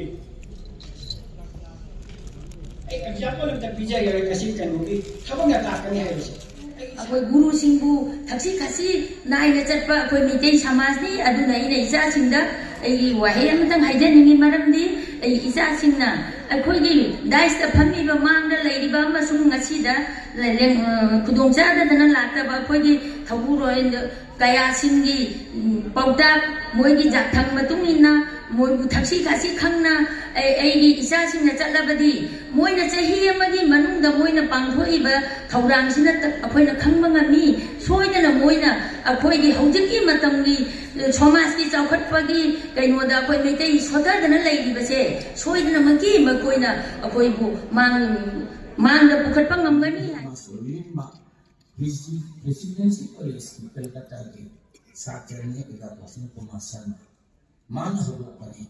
ꯑꯩ ꯑꯦꯛꯖꯥꯝꯄꯜ ꯑꯝꯇ ꯄꯤꯖꯒꯦ꯫ ꯉꯁꯤ ꯀꯩꯅꯣꯒꯤ ꯊꯕꯛꯅ ꯇꯥꯛꯀꯅꯤ ꯍꯥꯏꯕꯁꯦ꯫ ꯑꯩꯈꯣꯏ ꯒꯨꯔꯨꯁꯤꯡꯕꯨ ꯊꯛꯁꯤ ꯈꯥꯁꯤ ꯅꯥꯏꯅ ꯆꯠꯄ ꯑꯩꯈꯣꯏ ꯃꯩꯇꯩ ꯁꯃꯥꯖꯅꯤ꯫ ꯑꯗꯨꯅ ꯑꯩꯅ ꯏꯆꯥꯁꯤꯡꯗ ꯑꯩꯒꯤ ꯋꯥꯍꯩ ꯑꯃꯇꯪ ꯍꯥꯏꯖꯅꯤꯡꯉꯤ꯫ ꯃꯔꯝꯗꯤ ꯑꯩ ꯏꯆꯥꯁꯤꯡꯅ ꯑꯩꯈꯣꯏꯒꯤ ꯗꯥꯏꯁꯇ ꯐꯝꯃꯤꯕ ꯃꯥꯡꯗ ꯂꯩꯔꯤꯕ ꯑꯃꯁꯨꯡ ꯉꯁꯤꯗ ꯂꯦꯡ-, ꯑ, ꯈꯨꯗꯣꯡꯆꯥꯗꯗꯅ ꯂꯥꯛꯇꯕ ꯑꯩꯈꯣꯏꯒꯤ ꯊꯧꯕꯨꯔꯣꯏ ꯀꯌꯥꯁꯤꯡꯒꯤ, ꯎꯝ, ꯄꯥꯎꯇꯥꯛ, ꯃꯣꯏꯒꯤ ꯖꯥꯊꯪ ꯃꯇꯨꯡ ꯏꯟꯅ ꯃꯣꯏꯕꯨ ꯊꯛꯁꯤ ꯈꯥꯁꯤ ꯈꯪꯅ ꯑꯩ, ꯑꯩꯒꯤ ꯏꯆꯥꯁꯤꯡꯅ ꯆꯠꯂꯕꯗꯤ ꯃꯣꯏꯅ ꯆꯍꯤ ꯑꯃꯒꯤ ꯃꯅꯨꯡꯗ ꯃꯣꯏꯅ ꯄꯥꯡꯊꯣꯛꯏꯕ ꯊꯧꯔꯥꯡꯁꯤꯅ ꯇ-, ꯑꯩꯈꯣꯏꯅ ꯈꯪꯕ ꯉꯝꯃꯤ꯫ ꯁꯣꯏꯗꯅ ꯃꯣꯏꯅ ꯑꯩꯈꯣꯏꯒꯤ ꯍꯧꯖꯤꯛꯀꯤ ꯃꯇꯝꯒꯤ, ꯑ, ꯁꯃꯥꯖꯀꯤ ꯆꯥꯎꯈꯠꯄꯒꯤ ꯀꯩꯅꯣꯗ ꯑꯩꯈꯣꯏ ꯃꯩꯇꯩ ꯁꯣꯊꯗꯅ ꯂꯩꯔꯤꯕꯁꯦ ꯁꯣꯏꯗꯅꯃꯛꯀꯤ ꯃꯈꯣꯏꯅ ꯑꯩꯈꯣꯏꯕꯨ ꯃꯥꯡ-, ꯃꯥꯡꯗ ꯄꯨꯈꯠꯄ ꯉꯝꯒꯅꯤ ꯍꯥꯏ꯫ ꯃꯥꯁꯇꯔ ꯂꯣꯏꯅꯃꯛ ꯄ꯭ꯔꯦꯁꯤ-, ꯄ꯭ꯔꯦꯁꯤꯗꯦꯟꯁꯤ ꯀꯣꯂꯦꯖꯀꯤ ꯀꯜꯀꯠꯇꯥꯒꯤ ꯁꯥꯇ꯭ꯔꯅꯤ ꯑꯣꯖꯥ ꯕꯁꯟꯇ ꯀꯨꯃꯥꯔ ꯁꯔꯃ꯫ ꯃꯥꯅ ꯍꯧꯗꯣꯛꯄꯅꯤ꯫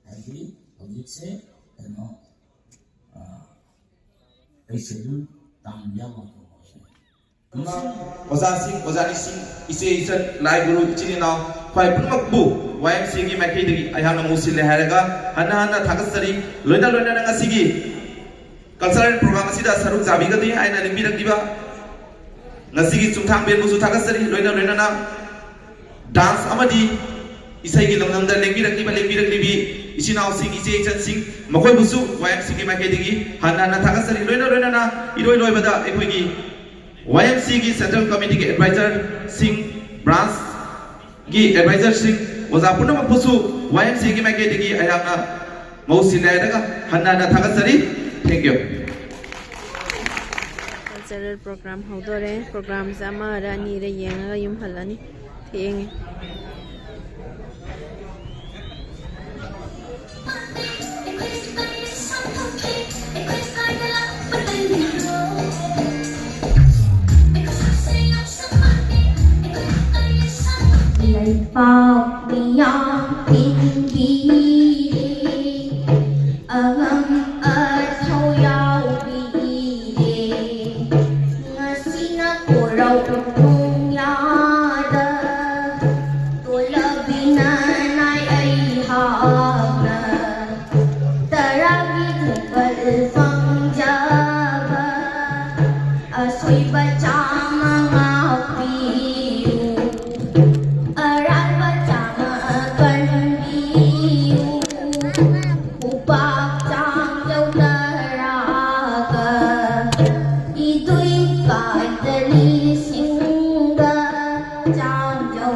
ꯍꯥꯏꯗꯤ ꯍꯧꯖꯤꯛꯁꯦ ꯀꯩꯅꯣ, ꯑ, ꯑꯩ ꯁꯦꯗꯨꯜ ꯇꯥꯡ ꯌꯥꯝꯃ ꯑꯣꯖꯥꯁꯤꯡ, ꯑꯣꯖꯥꯅꯤꯁꯤꯡ, ꯏꯆꯦ ꯏꯆꯟ, ꯂꯥꯏ ꯒꯨꯔꯨ, ꯏꯆꯤꯟ ꯏꯅꯥꯎ, ꯈ꯭ꯋꯥꯏ ꯄꯨꯝꯅꯃꯛꯄꯨ ꯋꯥꯏ ꯑꯦꯝ ꯁꯤꯒꯤ ꯃꯥꯏꯀꯩꯗꯒꯤ ꯑꯩꯍꯥꯛꯅ ꯃꯍꯨꯠ ꯁꯤꯜꯂꯦ ꯍꯥꯏꯔꯒ ꯍꯟꯅ ꯍꯟꯅ ꯊꯥꯒꯠꯆꯔꯤ꯫ ꯂꯣꯏꯅ ꯂꯣꯏꯅꯅ ꯉꯁꯤꯒꯤ ꯀꯜꯆꯔꯦꯜ ꯄ꯭ꯔꯣꯒ꯭ꯔꯥꯝ ꯑꯁꯤꯗ ꯁꯔꯨꯛ ꯆꯥꯕꯤꯒꯅꯤ ꯍꯥꯏꯅ ꯂꯦꯡꯕꯤꯔꯛꯂꯤꯕ ꯉꯁꯤꯒꯤ ꯆꯨꯝꯊꯥꯡ ꯕꯦꯟꯕꯨꯁꯨ ꯊꯥꯒꯠꯆꯔꯤ꯫ ꯂꯣꯏꯅ ꯂꯣꯏꯅꯅ ꯗꯥꯟꯁ ꯑꯃꯗꯤ ꯏꯁꯩꯒꯤ ꯂꯝꯗꯝꯗ ꯂꯦꯡꯕꯤꯔꯛꯂꯤꯕ, ꯂꯦꯡꯕꯤꯔꯛꯂꯤꯕꯤ ꯏꯆꯤꯟ ꯏꯅꯥꯎꯁꯤꯡ, ꯏꯆꯦ ꯏꯆꯟꯁꯤꯡ, ꯃꯈꯣꯏꯕꯨꯁꯨ ꯋꯥꯏ ꯑꯦꯝ ꯁꯤꯒꯤ ꯃꯥꯏꯀꯩꯗꯒꯤ ꯍꯟꯅ ꯍꯟꯅ ꯊꯥꯒꯠꯆꯔꯤ꯫ ꯂꯣꯏꯅ ꯂꯣꯏꯅꯅ ꯏꯔꯣꯏ ꯂꯣꯏꯕꯗ ꯑꯩꯈꯣꯏꯒꯤ ꯋꯥꯏ ꯑꯦꯝ ꯁꯤꯒꯤ ꯁꯦꯟꯇ꯭ꯔꯦꯜ ꯀꯃꯤꯇꯤꯒꯤ ꯑꯦꯗꯚꯥꯏꯖꯔꯁꯤꯡ, ꯕ꯭ꯔꯥꯟꯁ ꯒꯤ ꯑꯦꯗꯚꯥꯏꯖꯔꯁꯤꯡ, ꯑꯣꯖꯥ ꯄꯨꯝꯅꯃꯛꯄꯨꯁꯨ ꯋꯥꯏ ꯑꯦꯝ ꯁꯤꯒꯤ ꯃꯥꯏꯀꯩꯗꯒꯤ ꯑꯩꯍꯥꯛꯅ ꯃꯍꯨꯠ ꯁꯤꯜꯂꯦ ꯍꯥꯏꯔꯒ ꯍꯟꯅ ꯍꯟꯅ ꯊꯥꯒꯠꯆꯔꯤ꯫ Thank you꯫ ꯀꯜꯆꯔꯦꯜ ꯄ꯭ꯔꯣꯒ꯭ꯔꯥꯝ ꯍꯧꯗꯣꯔꯦ꯫ ꯄ꯭ꯔꯣꯒ꯭ꯔꯥꯝꯁꯦ ꯑꯃꯔ ꯑꯅꯤꯔ ꯌꯦꯡꯉꯒ ꯌꯨꯝ ꯍꯜꯂꯅꯤ꯫ ꯊꯦꯡꯉꯦ꯫ ꯐꯪꯖꯕ ꯑꯁꯣꯏꯕ ꯆꯥꯝꯃ ꯉꯥꯛꯄꯤꯌꯨ꯫ ꯑꯔꯥꯟꯕ ꯆꯥꯝꯃ ꯀꯟꯕꯤꯌꯨ꯫ ꯎꯄꯥꯛ ꯆꯥꯝꯖꯧ ꯇꯔꯥꯒ ꯏꯗꯨꯏ ꯀꯥꯏꯗ ꯂꯤꯁꯤꯡꯒ ꯆꯥꯝꯖꯧ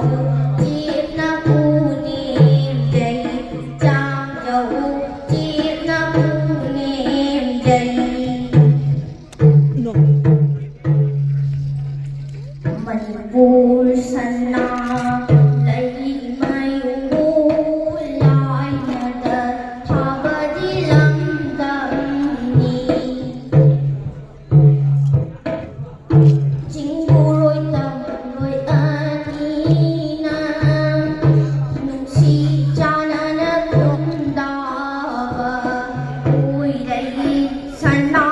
ꯆꯦꯞꯅ ꯄꯨꯅꯦꯝꯖꯩ꯫ ꯆꯥꯝꯖꯧ ꯆꯦꯞꯅ ꯄꯨꯅꯦꯝꯖꯩ꯫ ꯃꯅꯤꯄꯨꯔ ꯁꯅꯥ ꯂꯩꯃꯌꯨ ꯂꯥꯏꯅꯗ ꯊꯥꯕꯗꯤ ꯂꯝꯗꯝꯅꯤ꯫ ꯆꯤꯡꯒꯨꯔꯣꯏ ꯇꯝꯂꯣꯏ ꯑꯅꯤꯅ ꯅꯨꯡꯁꯤ ꯆꯥꯟꯅꯅ ꯈꯨꯟꯗꯥꯕ ꯎꯏꯔꯩ ꯁꯅꯥ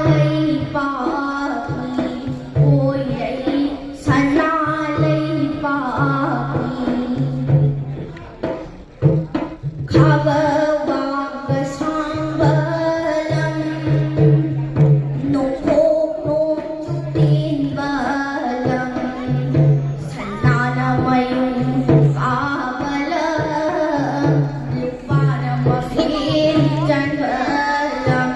ꯂꯩꯄꯥꯛꯅꯤ, ꯎꯏꯔꯩ ꯁꯅꯥ ꯂꯩꯄꯥꯛꯅꯤ꯫ ꯈꯥꯕ ꯋꯥꯡꯕ ꯁꯥꯡꯕ ꯂꯝ, ꯅꯣꯡꯄꯣꯛ ꯅꯣꯡꯆꯨꯞ ꯇꯦꯟꯕ ꯂꯝ, ꯁꯅꯥꯅ ꯃꯌꯨꯡ ꯐꯥꯕ ꯂꯝ, ꯂꯨꯄꯥꯅ ꯃꯐꯦꯟ ꯆꯟꯕ ꯂꯝ,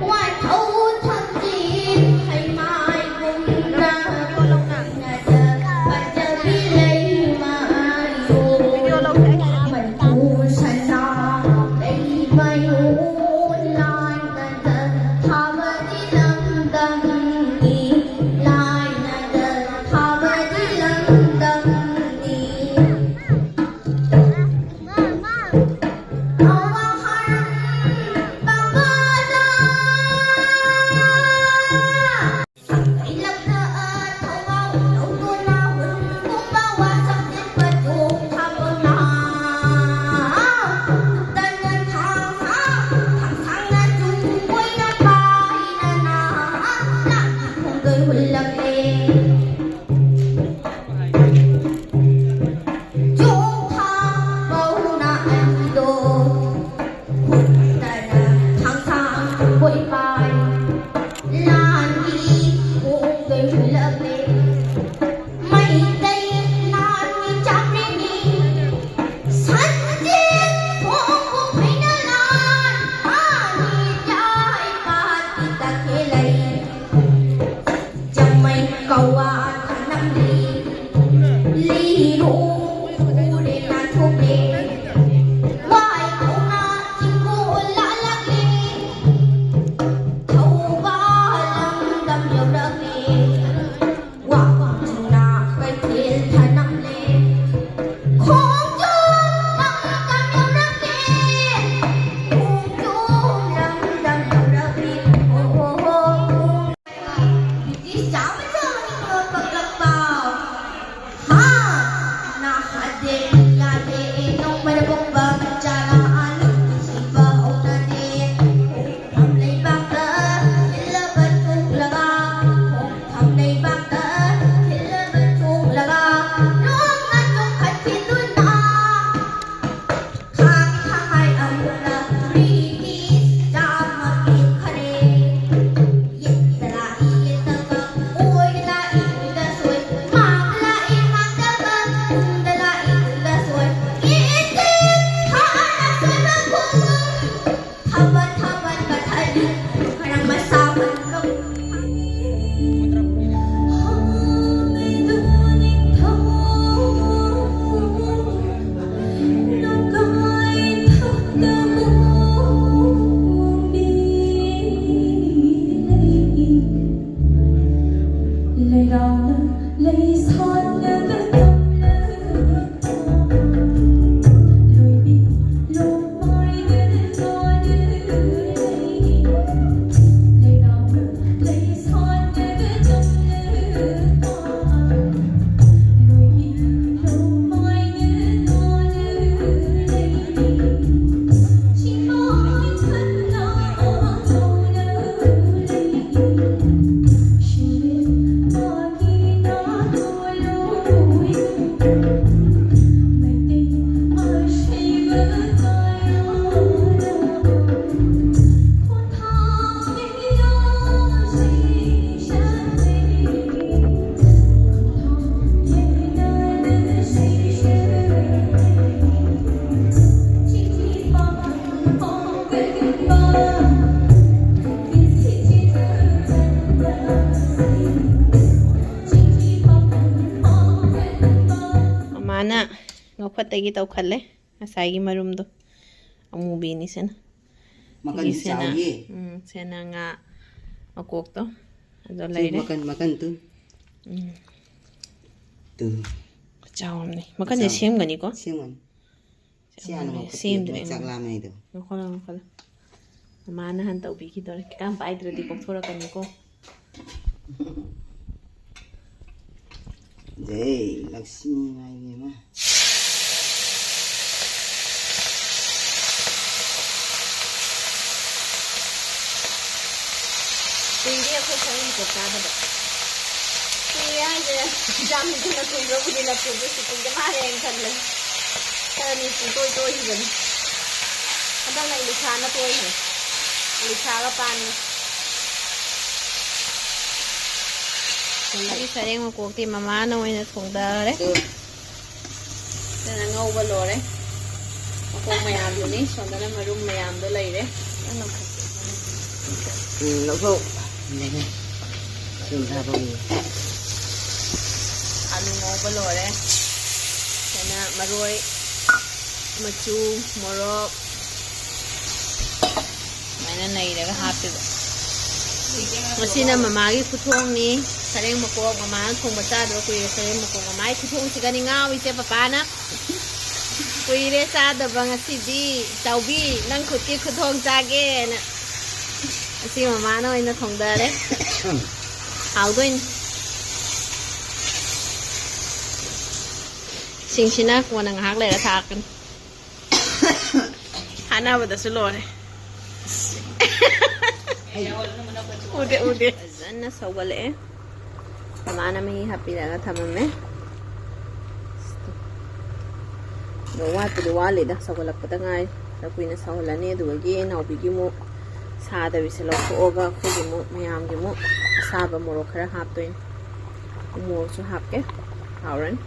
ꯋꯥꯏꯊꯧ ꯊꯥꯡꯖꯤꯡ ꯍꯩꯃꯥꯏꯒꯨꯝꯅ ꯐꯖꯕꯤ ꯂꯩꯃꯌꯨ ꯃꯅꯤꯄꯨꯔ ꯁꯅꯥ ꯂꯩꯃꯌꯨ ꯂꯥꯏꯅꯗ ꯊꯥꯕꯗꯤ ꯂꯝꯗꯝꯅꯤ, ꯂꯥꯏꯅꯗ ꯊꯥꯕꯗꯤ ꯂꯝꯗꯝꯅꯤ꯫ ꯑꯋꯥꯡ ꯍꯔꯥꯡ ꯄꯥꯡꯒꯜꯗ ꯆꯣꯡꯊꯥ ꯄꯧꯅ ꯑꯅꯤꯗꯣ ꯈꯨꯠꯇꯒꯤ ꯇꯧꯈꯠꯂꯦ ꯉꯁꯥꯏꯒꯤ ꯃꯔꯨꯝꯗꯣ꯫ ꯑꯃꯨꯕꯤꯅꯤ ꯁꯤꯅ꯫ ꯃꯀꯟ ꯑꯗꯒꯤ ꯁꯤꯅ, ꯆꯥꯎꯌꯦ꯫ ꯎꯝ, ꯁꯤꯅ ꯉꯥ ꯃꯀꯣꯛꯇꯣ ꯑꯗꯣ ꯁꯤ ꯂꯩꯔꯦ꯫ ꯃꯀꯟ ꯃꯀꯟ ꯇꯨ ꯎꯝ, ꯇꯨ ꯆꯥꯎꯔꯝꯅꯤ꯫ ꯃꯀꯟꯁꯦ ꯆꯥꯎ꯫ ꯁꯦꯝꯒꯅꯤꯀꯣ? ꯁꯦꯝꯒꯅꯤ꯫ ꯁꯤ ꯍꯥꯟꯅ ꯉꯧꯈꯠꯀꯦ꯫ ꯁꯦꯝꯗ꯭ꯔꯦ꯫ ꯃꯣꯏ ꯆꯥꯛ ꯂꯥꯝꯃꯦ ꯑꯩꯗꯣ꯫ ꯉꯧꯈꯠꯂꯣ, ꯉꯧꯈꯠꯂꯣ꯫ ꯃꯃꯥꯅ ꯍꯥꯟꯅ ꯇꯧꯕꯤꯈꯤꯗꯣꯔꯦ꯫ ꯈꯤꯇꯪ ꯄꯥꯏꯗ꯭ꯔꯗꯤ ꯄꯣꯛꯊꯣꯔꯛꯀꯅꯤꯀꯣ꯫ ꯖꯩ ꯂꯛꯁꯃꯤ ꯏꯃꯥ ꯏꯕꯦꯝꯃ꯫ ꯀꯨꯏꯔꯦ ꯑꯩꯈꯣꯏ ꯁꯔꯦꯡ ꯃꯀꯣꯛ ꯆꯥꯗꯕ꯫ ꯀꯨꯏꯔꯦ ꯍꯥꯏꯁꯦ, ꯌꯥꯝ ꯊꯨꯅ ꯀꯨꯏꯕꯕꯨꯗꯤ ꯅꯠꯇꯦ, ꯑꯗꯨꯁꯨ ꯀꯨꯏꯔ ꯃꯥꯜꯂꯦ ꯍꯥꯏꯅ ꯈꯜꯂꯦ꯫ ꯈꯔꯅꯤ ꯄꯨꯡꯇꯣꯏ ꯇꯣꯏꯈꯤꯕꯅꯤ꯫ ꯍꯟꯗꯛꯅ ꯏꯂꯤꯁꯥꯅ ꯇꯣꯏꯈ꯭ꯔꯦ꯫ ꯏꯂꯤꯁꯥꯒ ꯄꯥꯟꯒ꯫ ꯑꯩꯒꯤ ꯁꯔꯦꯡ ꯃꯀꯣꯛꯇꯤ ꯃꯃꯥꯅ ꯑꯣꯏꯅ ꯊꯣꯡꯗꯔꯦ꯫ ꯁꯤꯅ ꯉꯧꯕ ꯂꯣꯏꯔꯦ꯫ ꯃꯀꯣꯛ ꯃꯌꯥꯝꯗꯨꯅꯤ, ꯁꯣꯝꯗꯅ ꯃꯔꯨꯝ ꯃꯌꯥꯝꯗꯣ ꯂꯩꯔꯦ꯫ ꯎꯝ, ꯂꯧꯊꯣꯛ꯫ ꯁꯤ ꯊꯥꯕ ꯍꯧꯔꯦ꯫ ꯑꯂꯨ ꯉꯧꯕ ꯂꯣꯏꯔꯦ꯫ ꯁꯤꯅ ꯃꯔꯣꯏ, ꯃꯆꯨ, ꯃꯣꯔꯣꯛ, ꯁꯨꯃꯥꯏꯅ ꯅꯩꯔꯒ ꯍꯥꯞꯄꯤꯕ꯫ ꯃꯁꯤꯅ ꯃꯃꯥꯒꯤ ꯈꯨꯊꯣꯡꯅꯤ꯫ ꯁꯔꯦꯡ ꯃꯀꯣꯛ ꯃꯃꯥꯅ ꯊꯣꯡꯕ ꯆꯥꯗꯕ ꯀꯨꯏꯔꯦ꯫ ꯁꯔꯦꯡ ꯃꯀꯣꯛ ꯃꯃꯥꯒꯤ ꯈꯨꯊꯣꯡꯁꯤꯒꯅꯤ ꯉꯥꯎꯔꯤꯁꯦ ꯄꯄꯥꯅ꯫ ꯀꯨꯏꯔꯦ ꯆꯥꯗꯕ, ꯉꯁꯤꯗꯤ ꯆꯥꯎꯕꯤ ꯅꯪ ꯈꯨꯠꯀꯤ ꯈꯨꯊꯣꯡ ꯆꯥꯒꯦꯅ꯫ ꯑꯁꯤ ꯃꯃꯥꯅ ꯑꯣꯏꯅ ꯊꯣꯡꯗꯔꯦ꯫ ꯍꯥꯎꯗꯣꯏꯅꯤ꯫ ꯁꯤꯡꯁꯤꯅ ꯀꯣꯟꯅ ꯉꯥꯏꯍꯥꯛ ꯂꯩꯔ ꯊꯥꯛꯀꯅꯤ꯫ ꯍꯥꯠꯅꯕꯗꯁꯨ ꯂꯣꯏꯔꯦ꯫ ꯎꯗꯦ, ꯎꯗꯦ꯫ ꯐꯖꯅ ꯁꯧꯒꯠꯂꯛꯑꯦ꯫ ꯃꯃꯥꯅ ꯃꯍꯤ ꯍꯥꯞꯄꯤꯔꯒ ꯊꯝꯃꯝꯃꯦ꯫ ꯑꯗꯣ ꯋꯥꯠꯄꯨꯗꯤ ꯋꯥꯠꯂꯤꯗ, ꯁꯧꯒꯠꯂꯛꯄꯗ ꯉꯥꯏꯔꯤ꯫ ꯈꯔ ꯀꯨꯏꯅ ꯁꯧꯍꯜꯂꯅꯤ꯫ ꯑꯗꯨꯗꯒꯤ ꯏꯅꯥꯎꯕꯤꯒꯤ ꯑꯃꯨꯛ ꯁꯥꯗꯕꯤꯁꯦ ꯂꯧꯊꯣꯛꯑꯒ ꯑꯩꯈꯣꯏꯒꯤ ꯑꯃꯨꯛ ꯃꯌꯥꯝꯒꯤ ꯑꯃꯨꯛ ꯑꯁꯥꯕ ꯃꯣꯔꯣꯛ ꯈꯔ ꯍꯥꯞꯇꯣꯏꯅꯤ꯫ ꯎꯃꯣꯔꯣꯛꯁꯨ ꯍꯥꯞꯀꯦ꯫ ꯍꯥꯎꯔꯅꯤ꯫